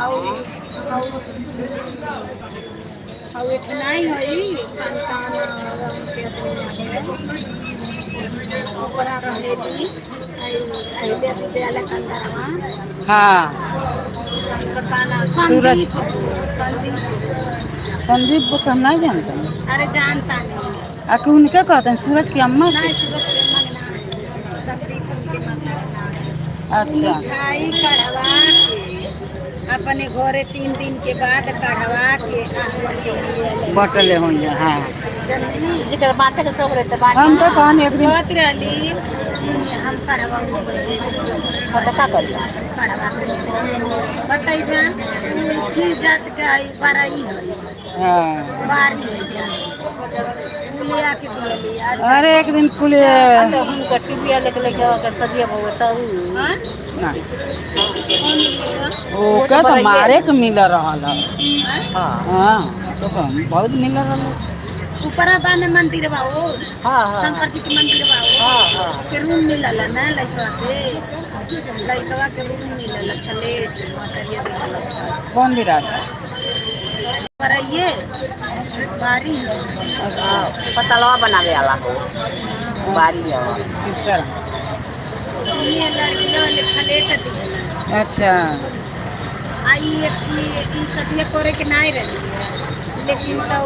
आउ आउ आउ इतना ही होई कंकान के ओकरा रहे दी आई आई विद्यालय के अंदरवा हाँ काना सूरज। संदीप संदीप। संदीप को हम नहीं जानते हैं। अरे जानता नहीं। आके उनके कहते हैं सूरज की अम्मा के? नहीं, सूरज के अम्मा के नाम है संदीप, उनके माता के नाम है। अच्छा। मिठाई कढ़वा के अपने घरे 3 दिन के बाद कढ़वा के आहुआ के लिए ले। बटले हो जा। हाँ। जननी जेकर बांटे के शौक रहे तो बांटे। हम तो कहन एक दिन कहत रहली कि हम कढ़वा हाँ, तो का करी? कढ़वा के बतैबा की जात के आई बड़ाई है। हाँ। बारी है जात उ ले आके दियली। अच्छा। अरे एक दिन कुल तो हुनकर टीबिया लेके लेके ओकर सदिया भगवता उ हाँ? ना। कौन मिलेगा? ओके तो मारे के मिल रहल है। हाँ? हाँ। हाँ, तो बहुत मिल रहल है। ऊपरा बांध मंदिर बा ओ। हाँ हाँ। शंकर जी के मंदिर बा ओ। हाँ हाँ। के रूम मिलल ना लड़का के, लड़कवा के रूम मिलल, फ्लैट मटरिया दिहल। कौन विराट? पर ये बारी है। अच्छा। पतलवा बनावे वाला हो, बारी हो। तीसरा। सुनिए, लड़कियों ने फ्लैट दिहल। अच्छा। आई एक ई सदिया करे के नहीं रही, लेकिन तो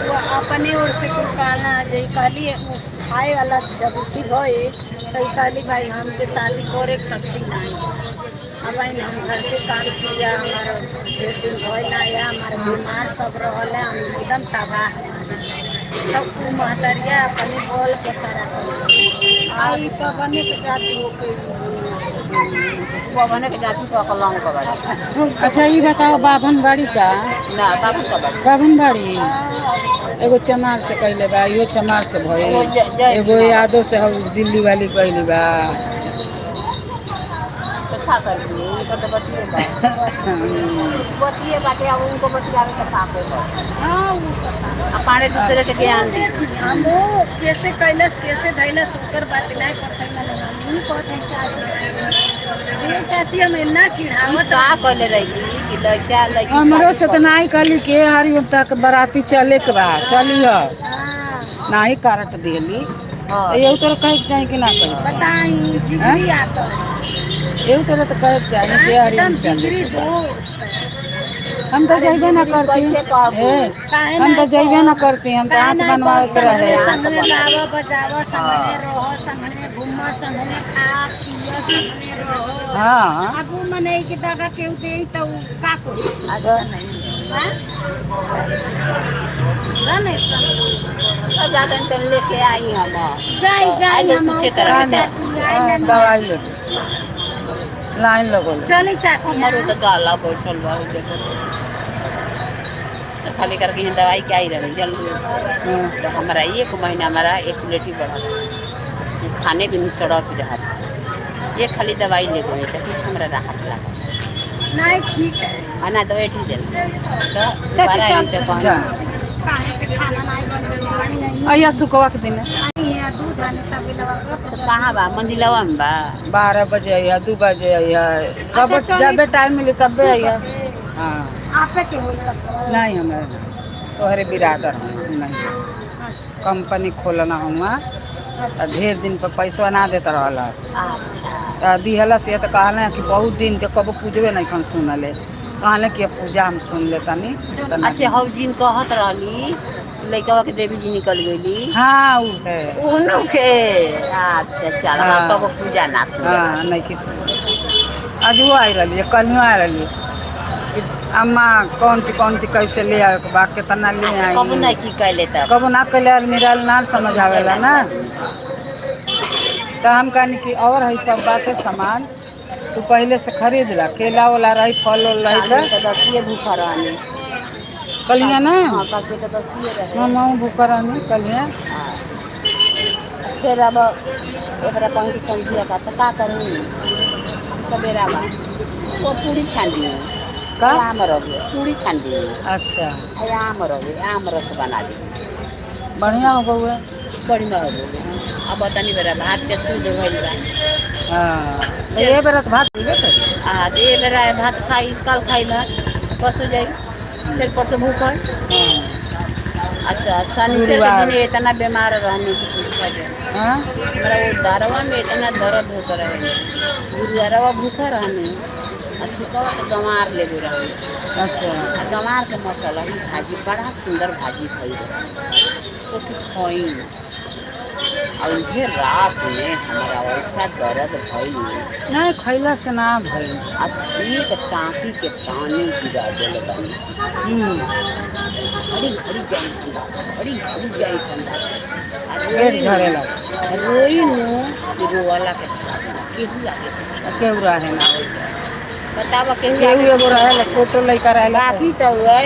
वो अपने ओर से कुल कहना जे कहली उ खाए वाला जब उठी भई तो ई कहली, भाई हमके शादी करे के शक्ति नहीं है। अब आई हम घर से काम किया, हमारा ढेर दिन भइल ना है, हमारे बीमार सब रहल है, हम एकदम तबाह हैं। तब उ महतरिया अपने बोल के सारा आई तो बने के जाती हो के। बने के जाती तो कलंक पकड़। अच्छा, ये बताओ, बाभन बाड़ी का? ना, बाबू का बाड़ी। बाभन बाड़ी एगो चमार से कैले बा, इहो चमार से एगो भइल। जय एगो यादव से हौ, दिल्ली वाली कैली बा। तो का करबी? उनकर तो बतिए बा, कुछ बतिए बाटे। अब उनको बतियावे के का करबो? हाँ, उ तो बा। आ पाने दूसरे के ज्ञान दी। हम वो कैसे कैलस, कैसे धैलस, ओकर बात नहीं करते ना। हम ई कहत हैं चाची से, चाची हम इतना चिढ़ावत। का कहले रही कि लड़का लड़की हमरो शादी से तो नाही कहली के हरिओम तक बराती चले के बा, चली हो। हाँ। नाही कारट दिली। हाँ। एहू तोरा कहे के चाही कि ना कहे? बताई, जिगरी आता। एहू तोरा तो कहे के चाही के हरिओम एकदम चले जिगरी के बा। दोस्त। हम तो जइबे ना करती। कैसे कहबू? ए, काहे हम तो ना जइबे ना करती, हम तो काहे हाथ ना बनवावे के रहे। संग में गावा बजावा, संग में रहो, संग में घूमो, संग में खा पियो, संग में रहो। हाँ। अब उ मने के दगा केहू दे तो उ का करी? अच्छा नहीं। हाँ? नहीं। तो जाते तो लेके आई हम। जाई जाई। आइए। हम पूछे करे के। चाची आई ना। दवाई ले, लाइन लगल। चली चाची। हमारो तो गाला बैठल बा, उ देखो तो खाली करके यहाँ दवाई के आई रही जल्दी। हाँ। तो हमारा एक महीना हमारा एसिडिटी बढ़ल, खाने भी नहीं तड़प रहा। ये खाली दवाई ले गई तो कुछ हमरा राहत लगा। नहीं, ठीक है। आना दवाई ठीक दिल तो चाची, दोबारा चल। आई तो जा। कहूँ। काहे से खाना नहीं बनल पानी आई? अइया सुकवा के दिन। आई है दूध आने तब लवा। तो कहाँ बा? मंदिलवा में बा। 12 बजे अइहा, 2 बजे अइहा, कब। अच्छा, चली। जबे टाइम मिली तबे अइहा, हाँ। आपे के होई तब? नहीं, हमारे नहीं, तोहरे बिरादर हूँ नहीं। अच्छा। कंपनी खोलना हुआ आ ढेर दिन पर पैसा ना देता रहल। अच्छा। त दिहला से तो कहले कि बहुत दिन के कबो पूजबे नहीं खन सुनले, कहले कि अब पूजा हम सुन लेतानी त ना। अच्छा, हौ जिन कहत रहली लइकवा के देवी जी निकल गईली। हाँ, उ है। उनु के? अच्छा, चल। हाँ। कबो पूजा ना सुन। हाँ, नहीं कि सुन, आज वो आई रही है, कल आ रही कि अम्मा कौन चीज, कौन चीज कैसे ले आवे के बा, कितना ले आई। कबो नहीं की कहले तब? कबो ना कैले, अलमीरा ना समझ आवेला ना। तो हम कहनी कि और है सब बात है, सामान तू पहले से खरीद ला, केला वाला रही, फल वल रही। काल तो तो दसिए भूखा रहनी। कलिया ना। हाँ, कल के तो दसिए रहे। हम भूखा रहनी कलिया। हाँ। फिर अब एकरा कहूँ कि समझिया का तो का करूँ, सवेरा बा वो पूरी छान दी। का? आम रहे, पूरी छान दी। अच्छा। आम रहे, आम रस बना दी। बढ़िया हो गए। बढ़िया हो गए। अब तनी बेरा भात के शुद्ध भइल बा। हाँ, ये बेरा तो भात मिलबे करी। आ तो ये बेरा भात खाई, कल खाई भात, परसों जाई, फिर परसों भूख है। हाँ। अच्छा, शनिचर के गुरुवार। दिन इतना बीमार रहने की पूछा जाए। हाँ? हमारा वो दारवा में इतना दर्द होता रहे, गुरुवारवा भूखा रहने आ सुखवा के गंवार लेबे रहने। अच्छा। आ गंवार के मसाला ही भाजी, बड़ा सुंदर भाजी भई रहे, तो कि खोई और उहे रात में हमारा ऐसा दर्द भई। नहीं, खैला से ना भइल। आ एक टाँकी के पानी गिरा देले बानी। हम्म। घड़ी घड़ी जाई संडास, घड़ी घड़ी जाई संडास। आ पेट झरे लग। रोई नु कि रोवाला के थाक ना, केहू आगे पीछे। केहू रहे ना। बतावा, केहू केहू आगे एगो रहेला, छोटो लइका रहेला। बाकी तो वह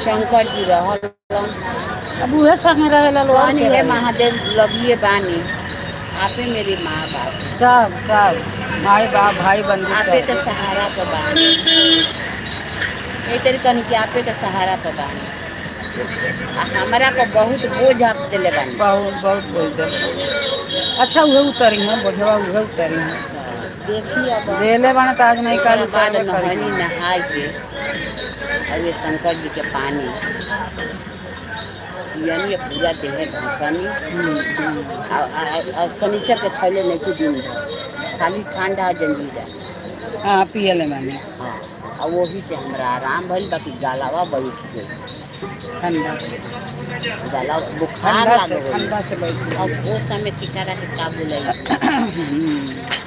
शंकर जी रहल। अब उहे संगे रहेला लोग। बानी है महादेव लगिए बानी, आपे मेरे माँ बाप। सब सब माई बाप, भाई बंधु आपे सब। के सहारा पर बानी, यही तरीका नहीं कि आपे के सहारा पर बानी आ हमरा पर बहुत बोझ आप देले बानी। बहुत बहुत बोझ देले। अच्छा, उहे उतरी है बोझवा, उहे उतरी है। देखी अब। देले बना तो आज नहीं काल ओकरा बाद उतरबे करी। नहनी नहाय के और ये शंकर जी के पानी यानी पूरा देह घसनी। हम्म। आ शनिचर के खैले नहीं कि दिन भर खाली ठंडा जंजीरा। हाँ, पियले मैंने। हाँ, आ वही से हमरा आराम भइल, बाकी गालावा बैठ गई। ठंडा से। गाला बुखार ठंडा से। लागे गइल। ठंडा से बैठ गई। अब वो समय किकरा के का बोलाई,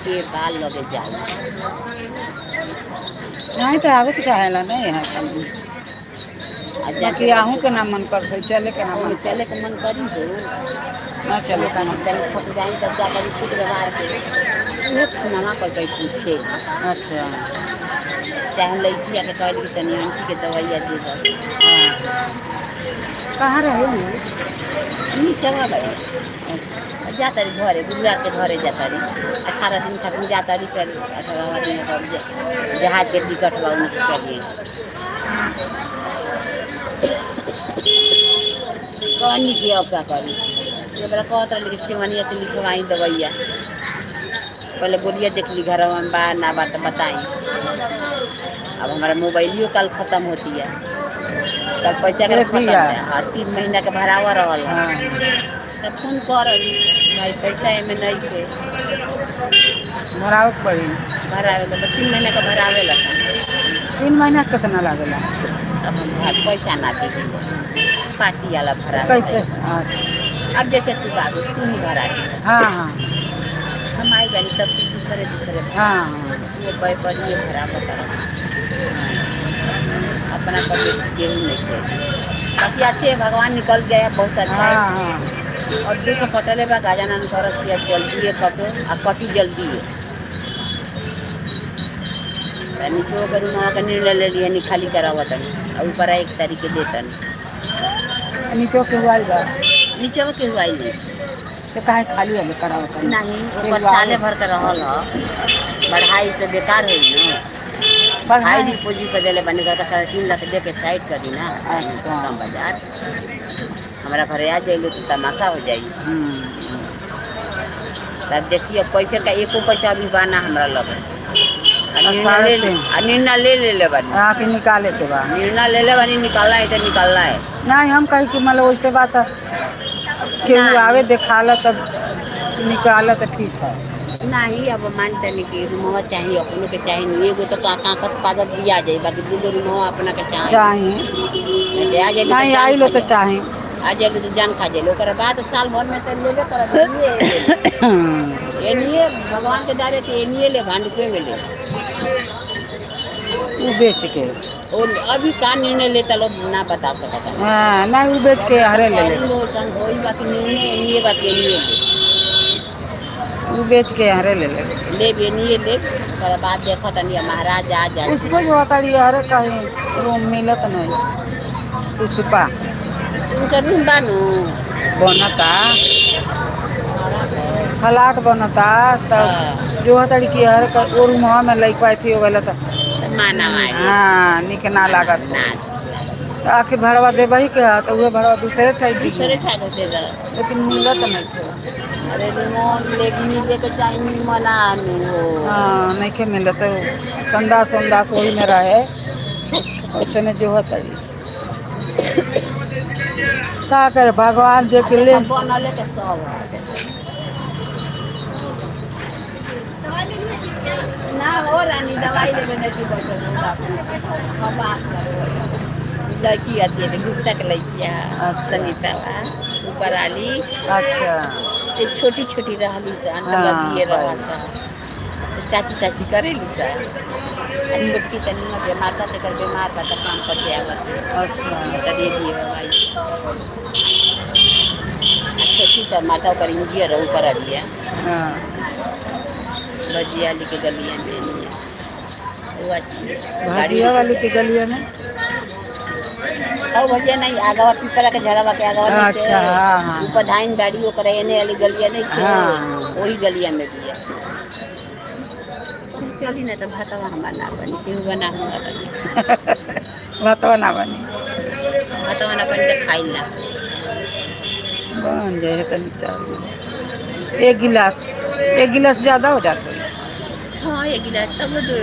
के बाल लगे जाई? नहीं तो आवे के चाहेला नहीं यहाँ का। आ बाकी जाके आहूँ के ना मन करते, चले के ना ओमे मन। चले के मन करी हो? ना चले के मन। तनी थक जाई तब जा करी शुक्रवार के उहे खुनावा कह के पूछे। अच्छा। चाहे लड़की आके कहली कि तनी आंटी के दवाइया दे दस। हाँ। कहाँ रहे हो? नीचवा भाई। अच्छा। जाता रही घरे, गुरुवार के घरे जाता रही, 18 दिन खातिर जाता रही, फिर 18वां दिन अब जहाज के टिकट बा उनके चलिए। कहनी कि अब का करी, ये बड़ा कहत रही कि सिवनिया से लिखवाई दवाइया, पहले गोलिया देख ली घर में बा ना बा तो बताई। अब हमारा मोबाइलियो कल खत्म होती है, कल पैसा के देखी खत्म यार। है। हाँ, 3 महीना के भरावा रहल। हाँ। तब फोन कर, भाई पैसा एमे नहीं थे। भरावे के पड़ी। भरावे ला तो 3 महीना का भरावे ला। 3 महीना के कितना लागेला? तब हम पैसा ना दे, पार्टी वाला भरावे। कैसे? अच्छा। अब जैसे तू बाबू, तू ही भरा दी। हाँ हाँ हम आई बनी तब तू दूसरे दूसरे हाँ हाँ ये पर पर ये भरा बता, अपना पर बेसी केहू नहीं थे। बाकी अच्छे है, भगवान निकल गया, बहुत अच्छा है। हाँ हाँ और दुख कटले बा गजानन करस कि अब जल्दी ये कटो आ कटी जल्दी है। नीचो के रूम के निर्णय ले लिया, नी खाली करावत और ऊपर 1 तारीख के देतन। नीचो के हुआ बा? नीचे के हुआ नहीं। तो काहे खाली हमें करावत? नहीं, ओकर साले भर त रहल ह, बढ़ाई तो बेकार होई न। हाई बढ़ाई। डिपोजिट पर देले बनी, घर का 3.5 लाख दे के साइड करी ना। अच्छा। कम बाजार हमारा घरे आ जाइलो तो तमाशा हो जाई। तब देखिए, पैसे का एको पैसा अभी बाना हमरा लगे। आ निर्णय साढ़े ले तीन। आ निर्णय ले ले ले बानी। हाँ, कि निकाले के बा। निर्णय ले ले बानी, निकालना है तो निकालना है। नहीं, हम कही कि मतलब वैसे बात है, केहू नहीं। आवे देखाला तब निकाला तो ठीक है। नहीं, अब मानते नहीं कि रूमवा चाहिए, अपनों के चाहिए नहीं। एगो तो काकत पादत दिया जाए, बाकी दूगो रूमवा अपना के चाहिए। चाही। नहीं तो आ जाए। नहीं आई लो तो चाही। आ जाए तो जान खा जाए, ओकरा बाद साल भर में तो लेबे करब। एनिए एनिए भगवान के दारे तो एनिए ले, भांडुपे में ले। उ बेच के। ओ अभी का निर्णय लेता लोग ना बता सकता। हाँ, नहीं, उ बेच के हरे ले ले। होई, बाकी निर्णय एनिए, बाकी एनिए ले। उ बेच के हरे ले ले। ले एनिए ले, ओकरा बाद देखत तनी महाराज आ जा। उसको जो आता है हरे कहीं रूम मिलत नहीं पुष्पा। उनका रूम बानू। बनता, फलाट बनता तब। हाँ। जो हतड़ी की हर वो रूम में लइका थी हो गइल तो माना आई। हाँ, निक ना लागत। ना। तो आखिर भाड़वा देबही के है तो उहे भाड़वा दूसरे ठाई दी। दूसरे ठाक होते तो लेकिन मिलत नहीं थे। अरे रिमोट लेके मिले के चाहे निमन आनु हो। हाँ, नइखे मिलत। संदास उंदास वही में रहे, वैसे ने जो होता का करे भगवान जे के ले। बनले के सब हटे। ना हो रानी, दवाई लेवे नहीं बैठल हो बाप। हम बात करो। लड़की आती है गुप्ता के लड़की है। अच्छा। संगीता बा ऊपर आली। अच्छा। ये छोटी छोटी रहली सा हाँ, अंत दिए रहा हाँ। सा। चाची चाची करेली सा। आ छोटकी तनी मजे माता ते कर बीमार बा त काम कर दिया आवत। अच्छा। त दे दिए भाई। आ छोटकी त माता ओकर इंजीनियर ऊपर आलिया। हाँ। भजिया वाली के गलिया में नहीं है वो, अच्छी है। भजिया वाली के गलिया में? और भजिया नहीं, आगवा पीपला के झड़वा के आगवा नहीं थे। अच्छा, हाँ, हाँ। ऊपर धाइन गाड़ी ओकर एने वाली गलिया नहीं थे। हाँ। वही गलिया में भी है। चली ना तो भातवा हमार ना बनी, केहू बना हुआ बनी। भातवा ना बनी? भातवा ना बनी तो खाइल ना। बन जाए तनी चावल एक गिलास, एक गिलास ज्यादा हो जाता है। हाँ, एक गिलास तब जो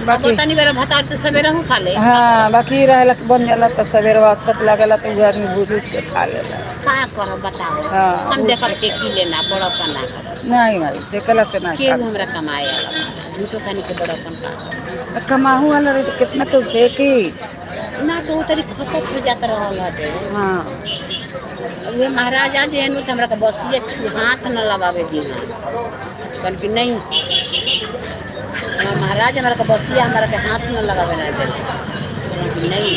बाकी तनी बेरा भात तो सवेरे हूँ खा ले। हाँ, बाकी रहेला के बन जाला तो सवेरे वास्कत लागेला तो उहे आदमी भूज उज के खा लेला। का करब बताओ? हाँ, हम भूज देखब के। के की लेना बड़पन ना करब। नहीं भाई, देखला से ना। केहू हमरा कमाए वाला बा। झूठो खानी के बड़पन का करब? कमाहू वाला रही तो कितना तो फेंकी। ना तो तरी खपत हो जात रहल हटे। हाँ। उहे महाराज आज एहन त हमरा के बसिए छु हाथ न लगावे दी कन कि नहीं। हमार महाराज हमरा के बसिया हमरा के हाथ न लगावे ना दे कि नहीं,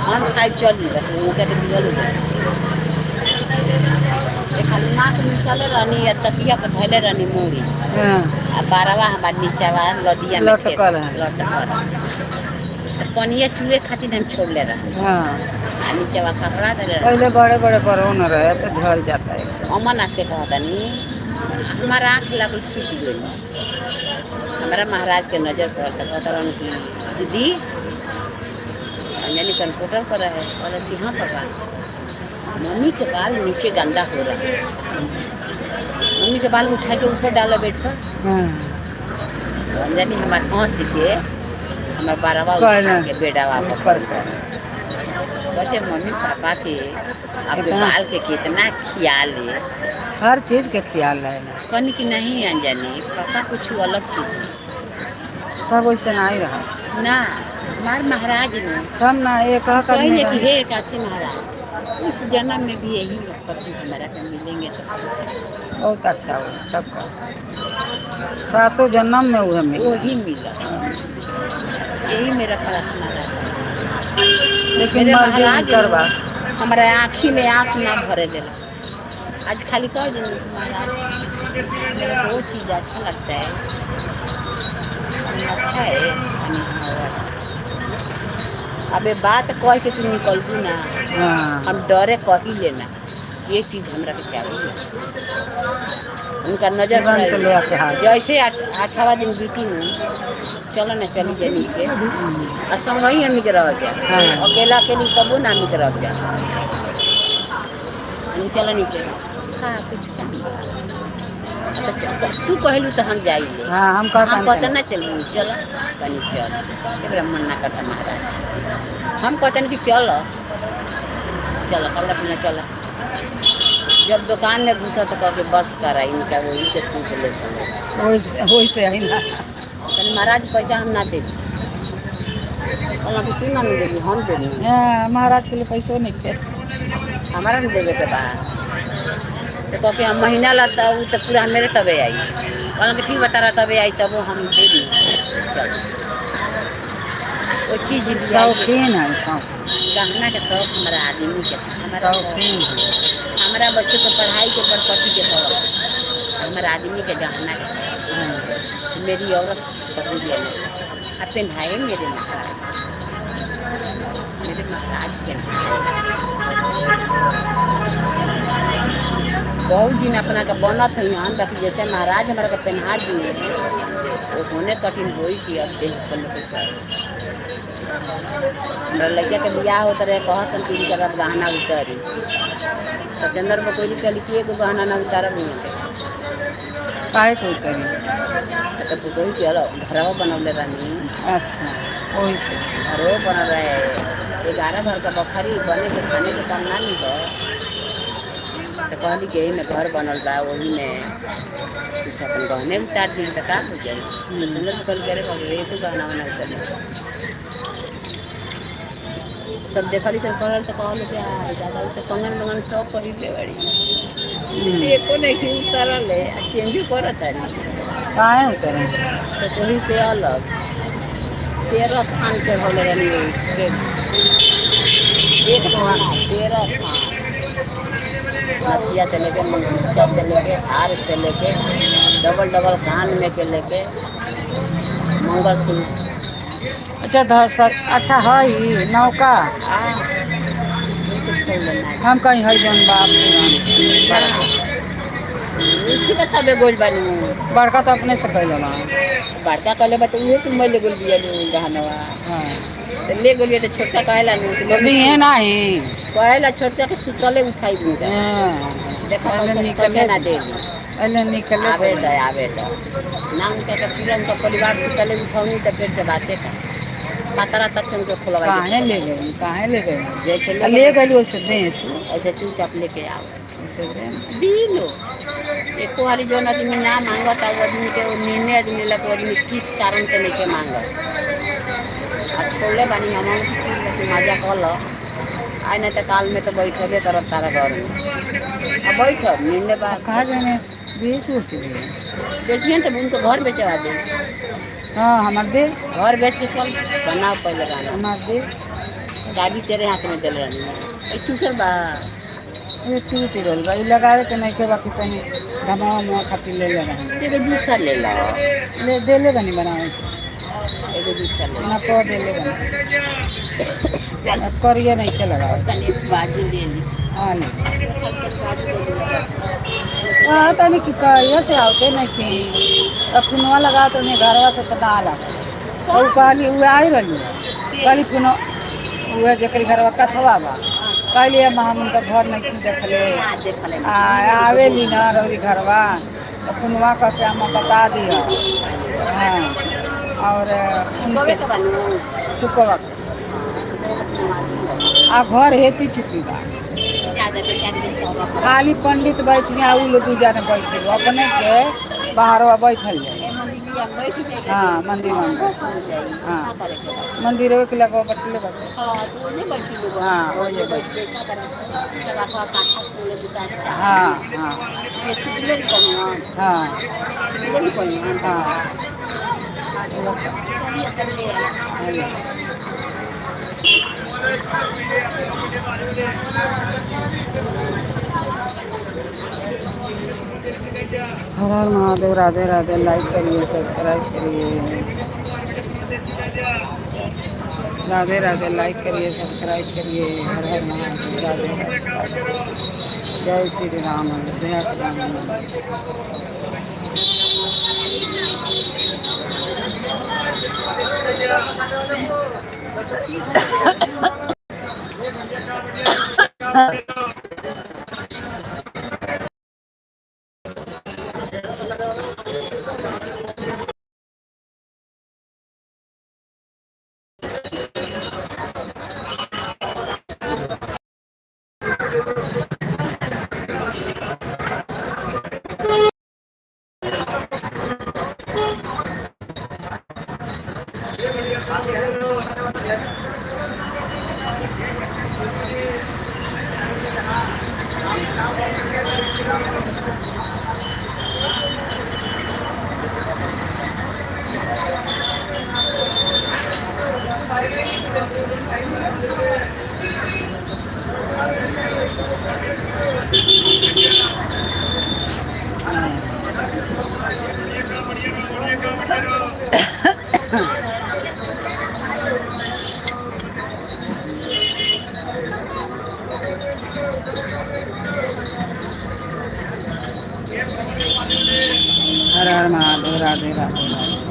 हम खाई चली बस उनका के दिहल हो जाए। ये खाली नाक मिसले रहनी या तकिया पर धैले रहनी मूड़ी। हाँ। आ बारवा हमार नीचावा लदिया में थे। लटकल है। लटकल त पनिया चुए खातिर हम छोड़ले रहनी। हाँ। आ नीचावा कपड़ा धैले रहनी। पहले बड़े बड़े बरौन रहे तो झड़ जाता है। अमरनाथ के कहतनी हमार आँख लगल सुत गई, हमारा महाराज के नजर पड़ल त कहत रहन कि दीदी, अंजनी कंप्यूटर पर रहे, कहलस कि हाँ पापा, मम्मी के बाल नीचे गंदा हो रहा है, मम्मी के बाल उठा के ऊपर डालो बेड पर। हाँ। तो अंजनी हमार हंस के हमार बारवा उठा कहला, के बेडावा पर ऊपर कर। कहते मम्मी पापा के आपके बाल के कितना ख्याल है। हर चीज के ख्याल है ना। कहनी कि नहीं अंजनी, पापा कुछ अलग चीज है। सब वैसे नहीं रहा। ना हमार महाराज ने सब ना एक हक आदमी कहले कि रहे। हे काशी महाराज, उस जन्म में भी यही लोग पति हमारा के मिलेंगे तो बहुत अच्छा हो सबका, सातों जन्म में वह मिले। वही मिला, यही मेरा प्रार्थना रहा। लेकिन मेरे मर्जी महाराज करवा। हमारा आँखी में आंसू ना भरे देला। आज खाली कर दिन महाराज मेरा बहुत चीज अच्छा लगता है, अच्छा है। अनि हाँ, अच्छा। अबे बात कह के तू निकलबू ना। हाँ। हम डरे कही लेना ये चीज हमरा के चाहिए, उनका नजर तुरंत पड़ल। ले आके हाथ। जैसे आठवां दिन बीती नु, चलो ना चली जाए नीचे आ संग ही हमनी के रह जा। हाँ। अकेला अकेली कबो ना हमनी के रह जा। हमनी चलो नीचे का कुछ काम बा। आ तो तू कहलू तो हम जाइले। हाँ, हम कहता हम कहते ना चलू, चल कनी चल एकरा मन ना करता महाराज। हम कहते कि चल चल कपड़ा पहना चल। जब दुकान में घुसा तो कह के बस करा इनका, वो इनके पूछ ले समय। वही वही से है ना। कहनी महाराज पैसा हम ना देब। कहला कि तू ना देबी, हम देबी। हाँ, महाराज के लिए पैसो नहीं थे। हमारा ना देवे के बा। तो कह के हम महीना ला तो उ तो पूरा मेरे तबे आई। कहला कि ठीक बता रहा तबे आई तब हम देबी, चल वो चीज भी आई। शौकीन है, शौक। गहना के शौक हमारा आदमी के था, हमारा शौक। शौकीन है। हमारा बच्चों के पढ़ाई के पर पति के शौक, हमारा आदमी के गहना के शौक। हाँ। मेरी औरत पहन लिया नहीं अब पहनाए मेरे महाराज, मेरे महाराज पहनाए। बहुत दिन अपना के बनत है हम, बाकी जैसे महाराज हमारा के पहना दिए वो होने कठिन होई कि अब देह पर लेके चल। हमरा लड़का के बियाह होता रहे कहत हम तीन अब गहना उतरी। सत्येंद्र बकोरी कहली कि एगो गहना ना उतारब हुआ के। काहे को करी? तो पुतोही के अलग घरवा बनवले रहनी। अच्छा, ओही से। घरो बनल रहे, 11 घर का बखरी बने के खाने के काम ना नी हो। तो कहली कि एही में घर बनल बा, वही में कुछ अपन गहने उतार दी तो का हो जाई। सत्येंद्र कहल कि अरे बाबू एको गहना ना उतरी। सब देखली सब करल तो कहल कि आ दादा उ तो कंगन मंगन सब पहिरले बाड़ी, एको नहीं उतारल है आ चेंजो करत तारी। काहे उतरे? तो तोही के अलग 13 थान चढ़ौले रहनी के, एक थान 13 थान, नथिया से लेके मंगटिका से लेके हार से लेके डबल डबल कान में के लेके मंगलसूत्र। अच्छा दस, अच्छा है नौका। आ कुछ लेना। हम कहीं है जौन बाप पुरान। उसी बताबे गोल बानू। बड़का तो अपने से कैले बा। बड़का कहले बा तो उहे कुल मैं ले गोल बिया नु गहनवा। हाँ। तो ले गोल बिया तो छोटका कहेला नु कि मम्मी दिहे नाही। कहेला छोटका के सुतले उठाई दूं। हाँ। देखो पहले कैसे निकले कैसे ना दे दी। पहले निकले। आवे तो आवे तो ना उनका के पूरा उनका परिवार सुतले उठौनी तो फिर से बातें का पतरा तक से उनको खोलवाई। काहे ले गए, काहे ले गए? जैसे ले ले गए वैसे दे ऐसे चुपचाप लेके आओ। वैसे दे दिलो एको हाली जौन आदमी ना मांगता वो आदमी के वो निर्णय आदमी लग वो आदमी किस कारण से नहीं के मांगत। आ छोड़ले बानी हम कि मजा कर लो, आइ नहीं तो काल में तो बैठबे करब सारा घर में। आ बैठब निर्णय बा। कहा जाने बेच उच गए। बेचिए तो उनको घर बेचवा दे। हाँ हमार दे। घर बेच के चल बनाओ पहले गाना। हमार दे। चाबी तेरे हाथ में दिल रही टूटल बा। ये टूट गइल बा, ई लगावे के नहीं के बाकी तनी धमावा मुआ खातिर ले ले रहे। एगो दूसरा ले लो। ले देले बनी बनावे के। एगो दूसरा ले ना को देले बनी। चल अब करिए नहीं के लगावे। तनी बाजी ले ली। हाँ ले। हाँ तनी की कहिया से आवते नहीं की अब पुनवा लगा तो नहीं घरवा से तो ना लगा। तो उ कहली उ आई रहली कहली पुनो उहे जेकर घरवा कथवा बा कहली हम उनका घर नहीं की देखले। ना देखले। आ आवेली ना रही घरवा तो पुनवा कह के हम बता दिया। हाँ और सुकवे के बानू। सुकवा के। सुकवे के मासी हो। आ घर हेती चुकी बा। ज्यादा बेचारी के सौवा पर। खाली पंडित बैठिया उ लोग दू जाने बैठे अपने के बाहरवा बैठल जाए। ए मंदिरिया में बैठ जाए। हाँ, मंदिर में। हो जाई। हाँ। का करे के बा? मंदिर के लगवा बटले बाटे। हाँ तो ओने बैठी लोग। हाँ, ओने बैठ जाए का करे सेवा का कथा सुन ले तो अच्छा। हाँ हाँ ये सुनले नहीं कोई हम। हाँ सुनले नहीं कोई हम। हाँ। चलिए तब ले आना। हर हर महादेव, राधे राधे। लाइक करिए, सब्सक्राइब करिए। राधे राधे। लाइक करिए, सब्सक्राइब करिए। हर हर महादेव, राधे राधे। जय श्री राम, अयोध्या के राम। हर हर महादेव, राधे राधे। राधे।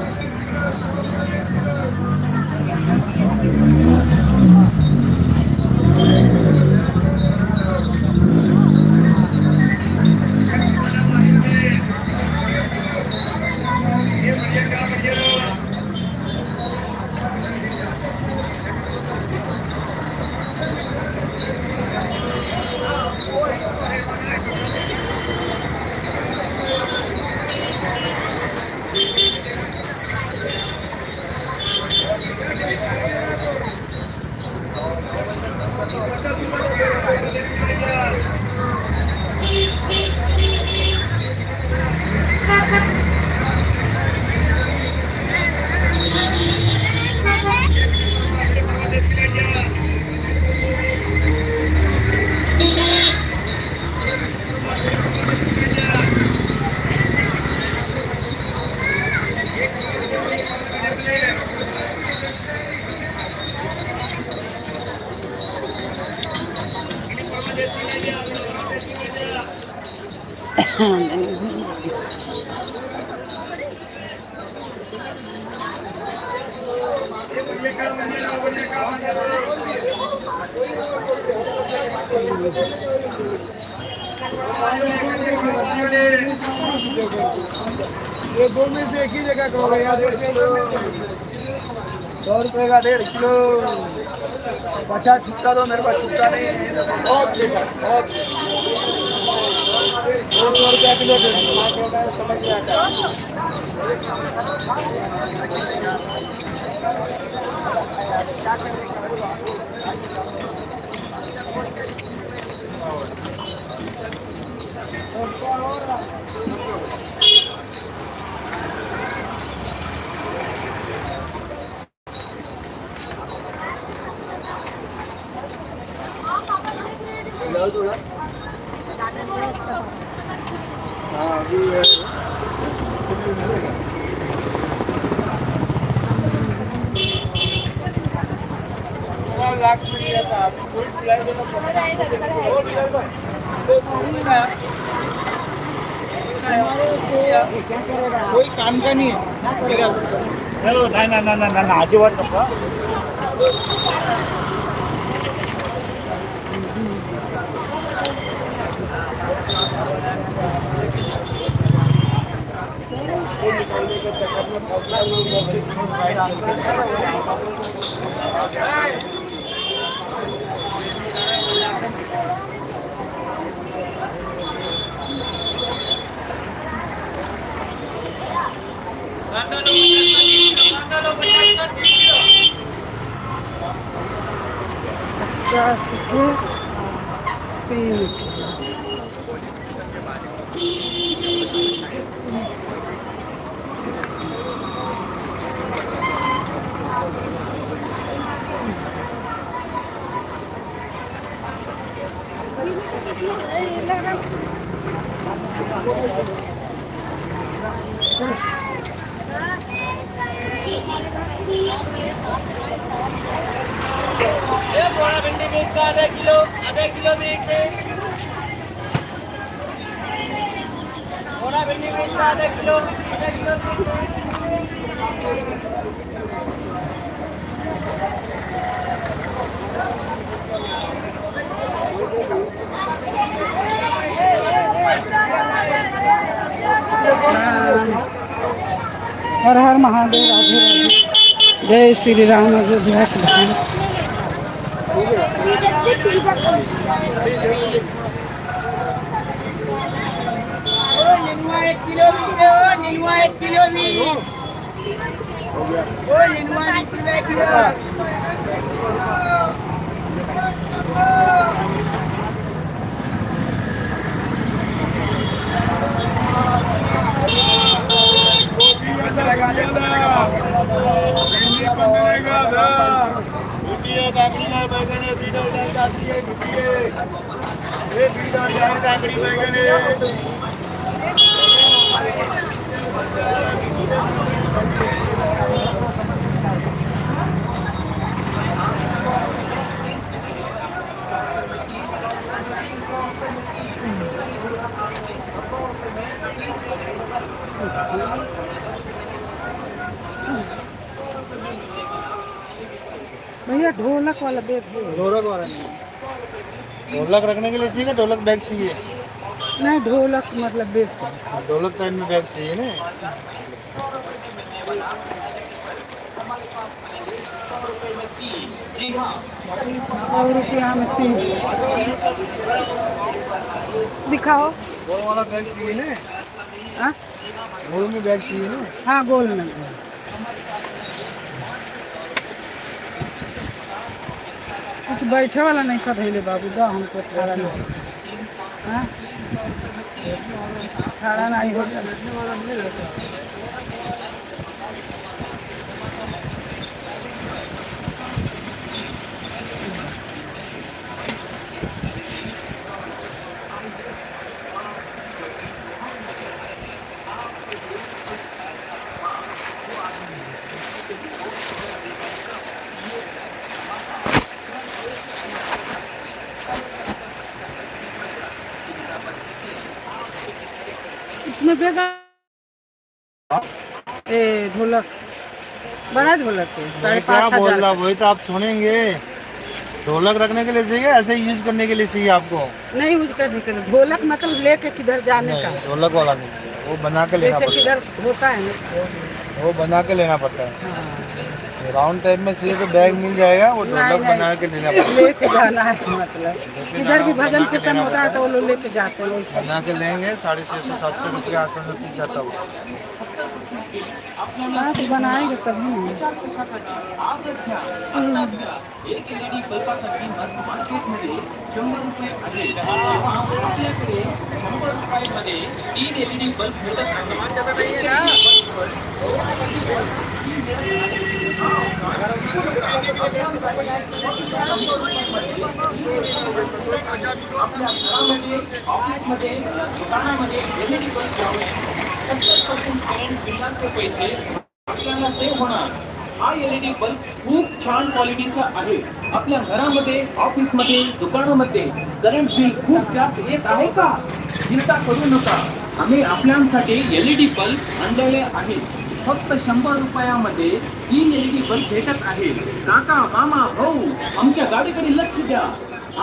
ये दो में से एक ही जगह का होगा यार। 100 रुपये का 1.5 किलो। 50 छुट्टा दो, मेरे पास छुट्टा नहीं है। बहुत बहुत 200 रुपया किलो दे दो। समझ में आता है। थोड़ा हाँ अभी लाख में लिया था। कोई काम का नहीं है। चलो ना ना ना ना ना अजिबात नको। पचास के 3 किलो। ये भिंडी बीस का आधा किलो, आधा किलो में एक है। थोड़ा भिंडी बीस का आधा किलो, आधा किलो। हर हर महादेव, राधे राधे, जय श्री राम, अयोध्या के धाम। नेनुआ 1 किलो 20, नेनुआ 1 किलो 20, नेनुआ 20 रुपये किलो। भैया ढोलक वाला बैग है? ढोलक वाला नहीं, ढोलक रखने के लिए चाहिए। ढोलक बैग चाहिए? नहीं, ढोलक मतलब बैग चाहिए। ढोलक टाइम में बैग चाहिए ना। 100 रुपया में 3। दिखाओ। गोल वाला बैग चाहिए ना? हाँ, गोल में बैग चाहिए ना? हाँ, गोल में। कुछ बैठे वाला नहीं कर बाबू, दो हमको खड़ा नहीं। हाँ, खड़ा नहीं हो। इसमें बेगा ए ढोलक, बड़ा ढोलक है, साढ़े मैं क्या पाँच बोल हजार रहा, वही तो आप सुनेंगे। ढोलक रखने के लिए चाहिए, ऐसे यूज करने के लिए चाहिए आपको? नहीं, यूज करने के लिए ढोलक, मतलब लेके किधर जाने का। नहीं, ढोलक वाला नहीं, वो बना के लेना जैसे पड़ता किधर होता है ना। है, वो बना के लेना पड़ता है। हाँ। राउंड टाइप में चाहिए तो बैग मिल जाएगा, वो नहीं, ढोलक नहीं। बना के लेना पड़ता है। लेके जाना है, मतलब लेके इधर भी जाना, भजन बना के कीर्तन लेना होता है पड़ता तो वो लोग लेके जाते हैं वैसे। बना के लेंगे 650 700 रुपये आठ सौ में पीस जाता है वो। हाँ, तो बनाएंगे तभी ना। आजच घ्या, आत्ताच घ्या. एक एलईडी बल्बाचा किंमत मार्केटमध्ये 100 रुपये आहे, तेव्हा आपल्याकडे 100 रुपयामध्ये तीन एलईडी बल्ब मिळत आहे. आपल्या घरामध्ये, ऑफिसमध्ये, दुकानामध्ये एलईडी बल्ब लावणे 70% करंट बिलाचे पैसे आपल्याला सेव्ह होणार. हा एलईडी बल्ब खूप छान क्वालिटीचा आहे. आपल्या घरामध्ये, ऑफिसमध्ये, दुकानामध्ये करंट बिल खूप जास्त येत आहे का? चिंता करू नका, आम्ही आपल्यासाठी एलईडी बल्ब आणलेले आहे. फक्त 100 रुपयामध्ये तीन एलईडी बल्ब भेटत आहे. काका, मामा, भाऊ, आमच्या गाडीकडे लक्ष द्या.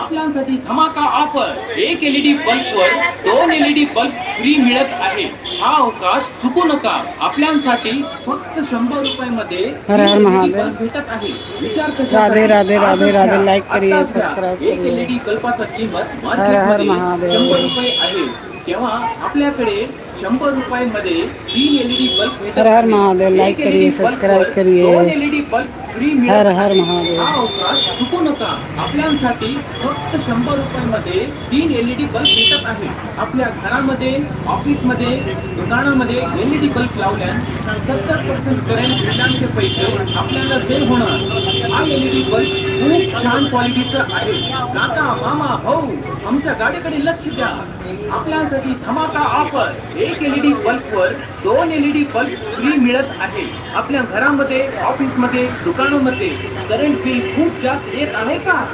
आपल्यासाठी धमाका ऑफर. एक एलईडी बल्बवर दोन एलईडी बल्ब फ्री मिळत आहे. हा अवकाश चुकू नका. आपल्यासाठी फक्त 100 रुपयामध्ये हर हर तीन LED Mahadev. Bulb भेटत आहे. विचार कशासाठी? राधे राधे, राधे आजच राधे. घ्या, लाईक करिए, आत्ताच घ्या. सब्सक्राइब एक करिए. एलईडी बल्बाचा किंमत हर हर मार्केटमध्ये महादेव. 100 रुपये आहे, तेव्हा आपल्याकडे 100 रुपयामध्ये तीन एलईडी बल्ब भेटत हर हर आहे. महादेव. लाईक एक करिए, LED bulb subscribe वर करिए. दोन एलईडी बल्ब फ्री मिळत हर हर आहे. महादेव. हा अवकाश चुकू नका. आपल्यासाठी फक्त 100 रुपयामध्ये तीन एलईडी बल्ब भेटत आहे. आपल्या घरामध्ये, ऑफिसमध्ये, दुकानामध्ये एलईडी बल्ब लावल्यास 70% करंट बिलांचे पैसे आपल्याला सेव्ह होणार. हा एलईडी बल्ब खूप छान क्वालिटीचा आहे. काका, मामा, भाऊ, आमच्या गाडीकडे लक्ष द्या. आपल्यासाठी धमाका ऑफर. एक एलईडी बल्बवर दोन एलईडी बल्ब फ्री मिळत आहे. आपल्या घरामध्ये, ऑफिसमध्ये, दुकानामध्ये करंट बिल खूप जास्त येत आहे का?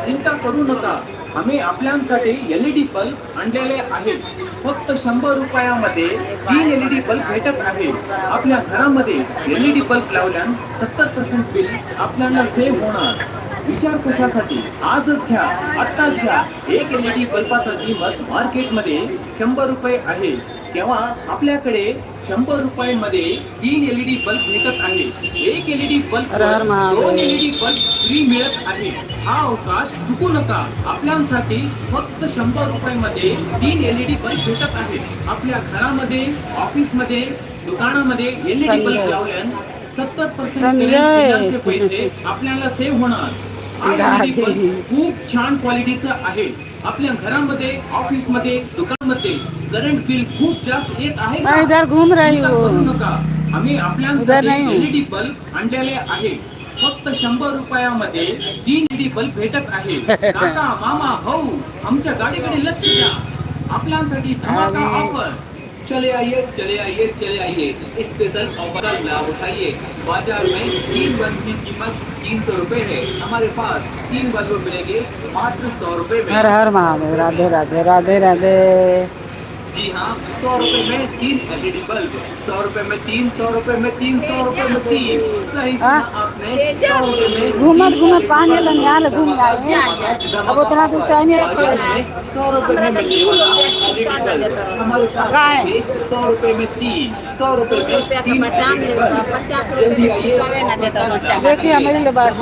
चिंता करू नका, आम्ही आपल्यासाठी एलईडी बल्ब आणलेले आहेत. फक्त 100 रुपयामध्ये तीन एलईडी बल्ब भेटत आहे. आपल्या घरामध्ये एलईडी बल्ब लावल्यास 70% बिल आपल्याला सेव्ह होणार. विचार कशासाठी? आजच घ्या, आत्ताच घ्या. एक एलईडी बल्बाचा किंमत मार्केटमध्ये 100 रुपये आहे, तेव्हा आपल्याकडे 100 रुपयामध्ये तीन एलईडी बल्ब भेटत आहे. एक एलईडी बल्ब हर हर महादेव. दोन एलईडी बल्ब फ्री मिळत आहे. हा अवकाश चुकू नका. आपल्यासाठी फक्त 100 रुपयामध्ये तीन एलईडी बल्ब भेटत आहे. आपल्या घरामध्ये, ऑफिसमध्ये, दुकानामध्ये एलईडी बल्ब संजय. लावल्यास 70% संजय. पैसे आपल्याला सेव्ह होणार. हा LED bulb खूप छान क्वालिटीचा आहे. आपल्या घरामध्ये, ऑफिसमध्ये, दुकानामध्ये करंट बिल खूप जास्त येत आहे का? मैं इधर घूम रही चिंता करू हूँ। नका, आम्ही उधर आपल्यासाठी नाही हूँ। एलईडी बल्ब आणलेले आहे. फक्त 100 रुपयामध्ये तीन एलईडी बल्ब भेटत आहे. काका, मामा, भाऊ, आमच्या गाडीकडे लक्ष द्या. आपल्यासाठी धमाका ऑफर. चले आइए, चले आइए, चले आइए, स्पेशल ऑफर का लाभ उठाइए. बाजार में तीन बल्ब की कीमत 300 रुपए है, हमारे पास तीन बल्ब मिलेंगे मात्र 100 रुपए में. हर हर महादेव, राधे राधे, राधे राधे. जी हाँ, 100 रुपए में तीन एलईडी बल्ब, 100 रुपए में तीन, 100 रुपए में तीन, 100 रुपए में तीन. सही सुना हाँ? आपने, 100 रुपए में घूमत तीन घूमत LED कहाँ बल्ब. नहीं यहाँ घूम आए, अब उतना दूर से नहीं बाजार में 100 रुपए में मिलने वाला LED bulb हमारे पास काय? 100 रुपए में तीन, 100 रुपए में रुपया के तीन बटाम LED ले बल्ब. 50 रुपये जल्दी के आइए, छुट्टावे ना देता बच्चा. देखिए हमारे लिए बात.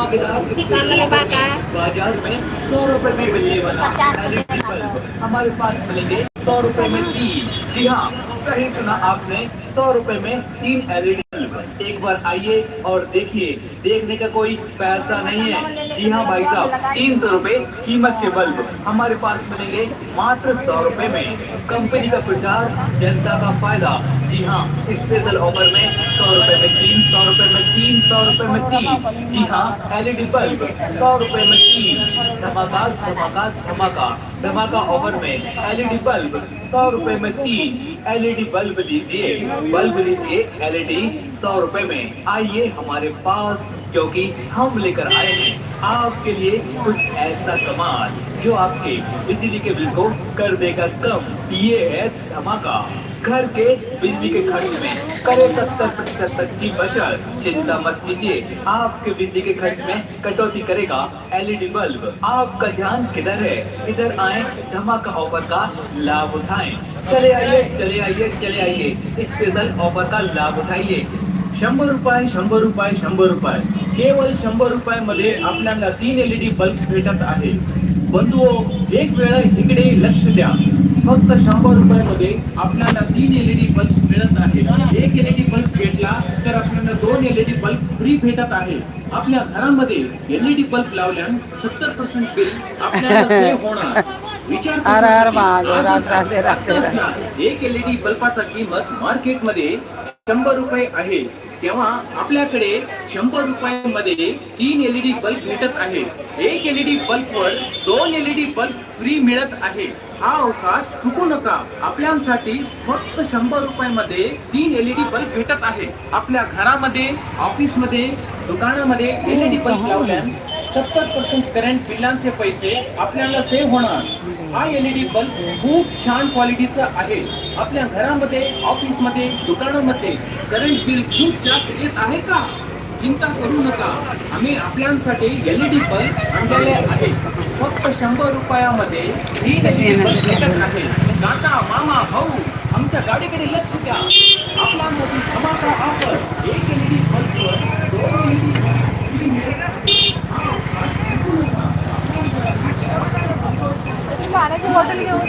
निकालने बा का? बाजार में 100 रुपए में मिलने वाला एलईडी बल्ब हमारे पास मिलेंगे 100 रुपए में तीन. जी हाँ, सही सुना आपने, 100 रुपए में तीन एलईडी बल्ब. एक बार आइए और देखिए, देखने का कोई पैसा नहीं है. जी हाँ भाई साहब, 300 रुपए कीमत के बल्ब हमारे पास मिलेंगे मात्र 100 रुपए में. कंपनी का प्रचार, जनता का फायदा. जी हाँ, स्पेशल ऑफर में 100 रुपए में तीन, 100 रुपए में तीन, 100 रुपए में तीन. जी हाँ, एलईडी बल्ब 100 रुपए में तीन. धमाका, धमाका, धमाका, धमाका ऑफर में एलईडी बल्ब 100 रुपए में तीन. एलईडी बल्ब लीजिए, बल्ब लीजिए, एलईडी 100 रुपए में. आइए हमारे पास, क्योंकि हम लेकर आए हैं आपके लिए कुछ ऐसा कमाल जो आपके बिजली के बिल को कर देगा कम. ये है धमाका. घर के बिजली के खर्च में करे 70% तक की बचत। चिंता मत कीजिए, आपके बिजली के खर्च में कटौती करेगा एलईडी बल्ब। आपका ध्यान किधर है? इधर आए, धमाका ऑफर का लाभ उठाएं। चले आइए, चले आइए, चले आइए, स्पेशल ऑफर का लाभ उठाइए। 100 रुपये, 100 रुपये, 100 रुपये, केवल 100 रुपये मध्ये आपल्याला 3 एलईडी बल्ब भेटत आहे। बंधुओ, एक वेळा इकडे लक्ष द्या। फक्त 100 रुपयामध्ये आपल्याला 3 एलईडी बल्ब मिळत आहे। एक एलईडी बल्ब घेतला तर आपल्याला 2 एलईडी बल्ब फ्री भेटत आहे। आपल्या घरामध्ये एलईडी बल्ब लावल्यास 70% बिल आपल्याला सेव्ह होणार। विचार हर हर कशासाठी? महादेव, आजच राधे राधे, राधे. आत्ताच घ्या। एक एलईडी बल्बाचा किंमत मार्केटमध्ये 100 रुपये आहे, तेव्हा आपल्याकडे 100 रुपयामध्ये 3 एलईडी बल्ब भेटत आहे। एक एलईडी बल्बवर 2 एलईडी बल्ब फ्री मिळत आहे। हा अवकाश चुकू नका। आपल्यासाठी फक्त 100 रुपयामध्ये 3 एलईडी बल्ब भेटत आहे। आपल्या घरामध्ये, ऑफिसमध्ये, दुकानामध्ये एलईडी बल्ब लावल्यान 70% करंट बिलांचे पैसे आपल्याला सेव्ह होणार। हा एलईडी बल्ब खूप छान क्वालिटीचा आहे। आपल्या घरामध्ये, ऑफिसमध्ये, दुकानामध्ये करंट बिल खूप जास्त येत आहे का? चिंता करू नका, आम्ही आपल्यासाठी एलईडी बल्ब आणलेले आहे। फक्त 100 रुपयामध्ये 3 एलईडी बल्ब भेटत आहे। काका, मामा, भाऊ, आमच्या गाडीकडे लक्ष द्या। आपल्यासाठी धमाका ऑफर, एक एलईडी बल्बवर 2 एलईडी फ्री मिळत आहे। हा अवकाश चुकू नका. पाण्याची बॉटल घेऊन.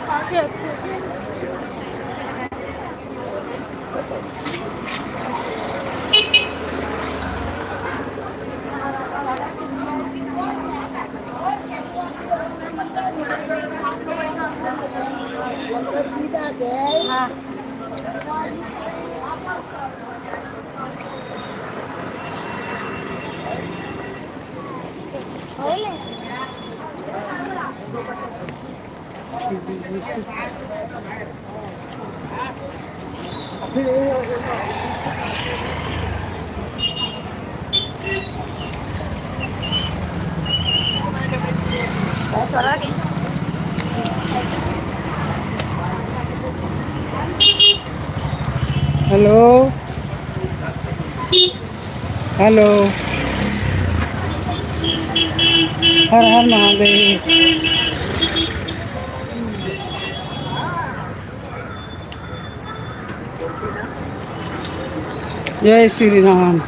काफी अच्छे हैं। हाँ। हेलो, हेलो, हर हर महादेव। जय श्री राम।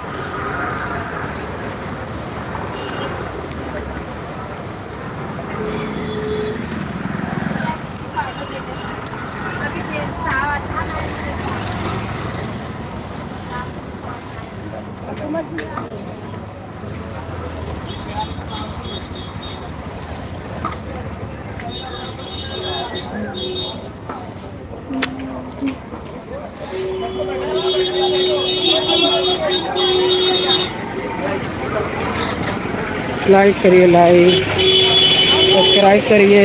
लाइक करिए, लाइक, सब्सक्राइब करिए।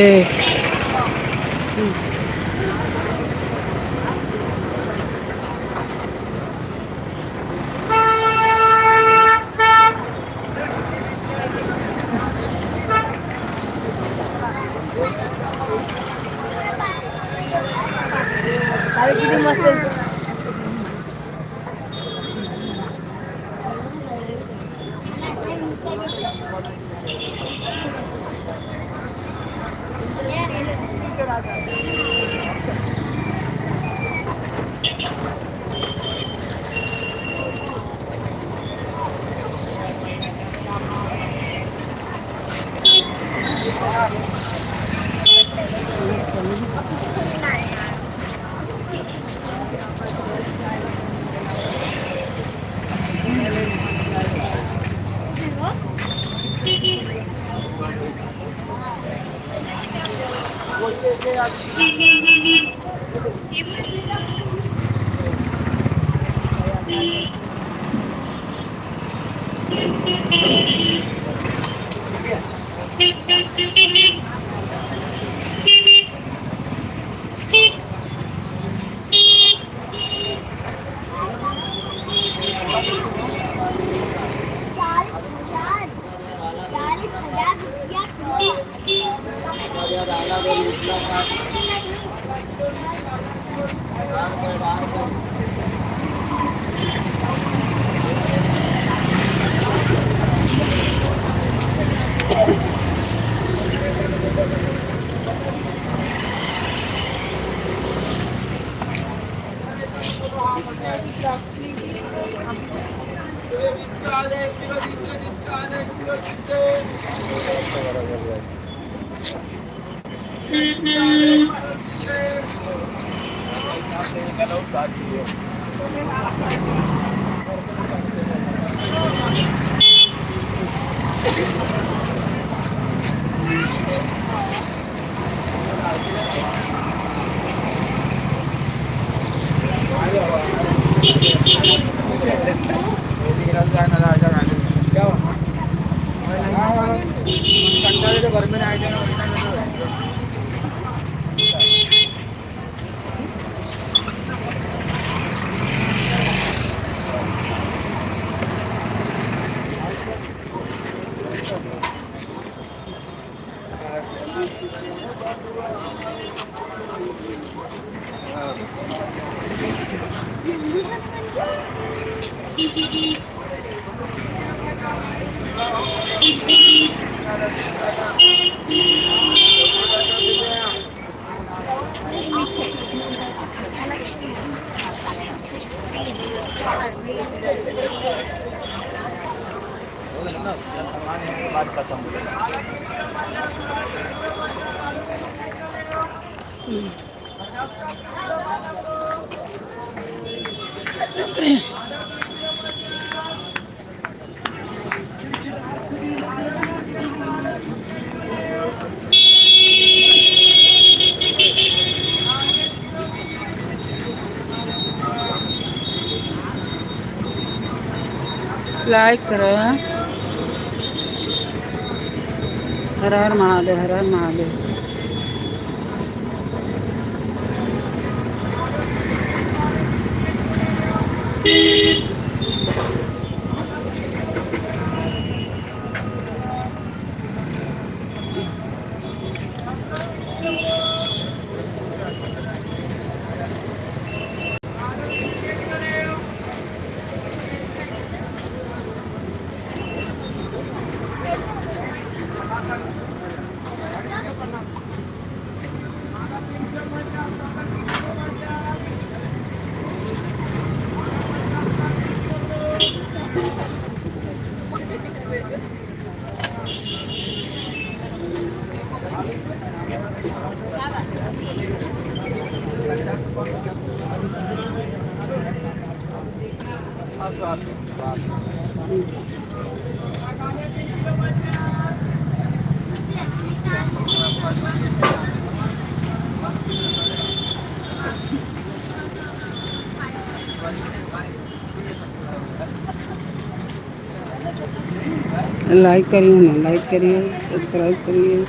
अरे, किती मस्त! लाइक करो। हर हर महादेव, हर हर महादेव। लाइक करिए ना, लाइक करिए, सब्सक्राइब करिए।